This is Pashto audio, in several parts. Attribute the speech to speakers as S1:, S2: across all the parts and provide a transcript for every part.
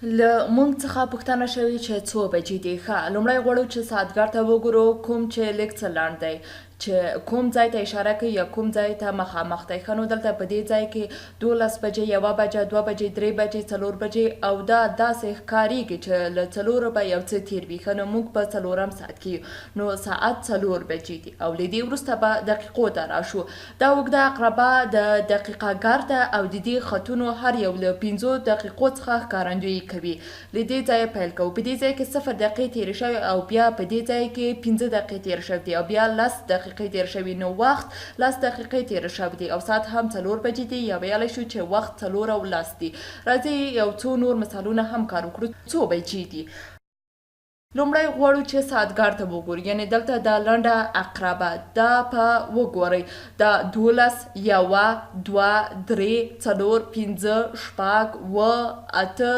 S1: له مونږ څخه پوښتنه شوې چې څو بجې دي؟ ښه، لومړی غواړو چې ساعتګر ته وګورو، کوم چې لږ څه لنډ دی، چې کوم ځای ته اشاره کوي یا کوم ځای ته مخامخ دی. ښه، نو دلته په دې ځای کې 12 بجې، یوه بجه، دوه بجې، درې بجې، څلور بجې او دا داسې ښکاریږي چې له څلورو به یو څه تیر وي. ښه، نو موږ په څلورم ساعت کې یو، نو ساعت څلور بجې دي او له دې وروسته به دقیقو ته راشو. دا اوږده عقربه د دقیقه ګر ده او د دې خطونو هر یو له پنځو دقیقو څخه ښکارندویي کوي. له دې ځایه پیل کوو. په دې ځای کې صفر دقیقې تېرې شوې او بیا په دې ځای کې پنځه دقیقې تېرې شوې دي او بیا لس دقیقې تېرې شوې، نو وخت لس دقیقې تېرې شوې دي او ساعت هم څلور بجې دي یا ویلی شو چې وخت 4:10 دي. راځئ یو څو نور مثالونه هم کار وکړو. څو بجې دي؟ لومړی غواړو چې ساعتګر ته وګورو، یعنې دلته دا لنډه عقربه دا په وګورئ، دا 12، یوه، دوه، درې، څلور، پنځه، شپږ، اووه، اته،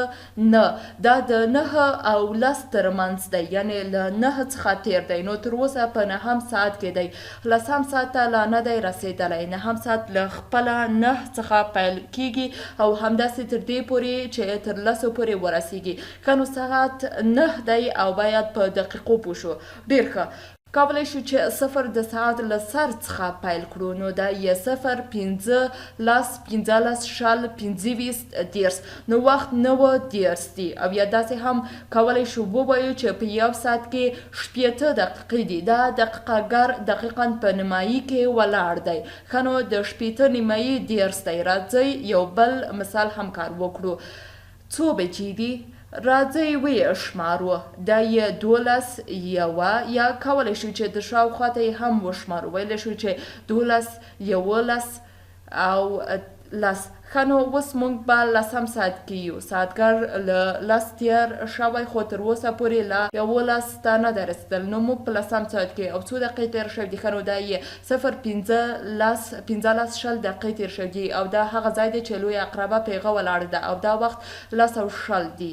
S1: نه، دا د نهه او لس تر منځ دی، یعنې له نهه څخه تېر دی، نو تر اوسه په نهم ساعت کې دی، لسم ساعت ته لا نه دی رسېدلی. نهم ساعت له خپله نه څخه پیل کېږي او همداسې تر دې پورې چې تر لسو پورې ورسېږي. ښه، نو ساعت نه دی او باید په دقیقو پوه شو. ډېر ښه. کولی شو چې صفر د ساعت له سر څخه پیل کړو، نو دا یې صفر، پنځه، لس، 15، 20، 25، 30، نو وخت 9:30 دي. او یا داسې هم کولی شو ووایو چې په یو ساعت کې 60 دقیقې دي. دا دقیقه ګر دقیقا په نیمایي کې ولاړ دی. ښه، نو د 60 نیمایي 30 دی. راځئ یو بل مثال هم کار وکړو. څو بجې دي؟ راځئ ویې شمارو. دا یې 12، یوه، یا کولی شو چې د شاوخوا ته یې هم وشمارو، ویلی شو چې 12، 11 او لس. ښه، نو اوس موږ به لسم ساعت کې یو. ساعتګر له لس تېر شوی خو تر اوسه پورې لا 11 ته نه دی رسېدلی، نو موږ په لسم ساعت کې او څو دقیقې تېر شوي دي؟ ښه، نو دا یې صفر، پنځه، لس، 15، 20 دقیقې تېر شوي دي او دا هغه ځای دی چې لویه عقربه په هغه ولاړه ده او دا وخت 10:20 دي.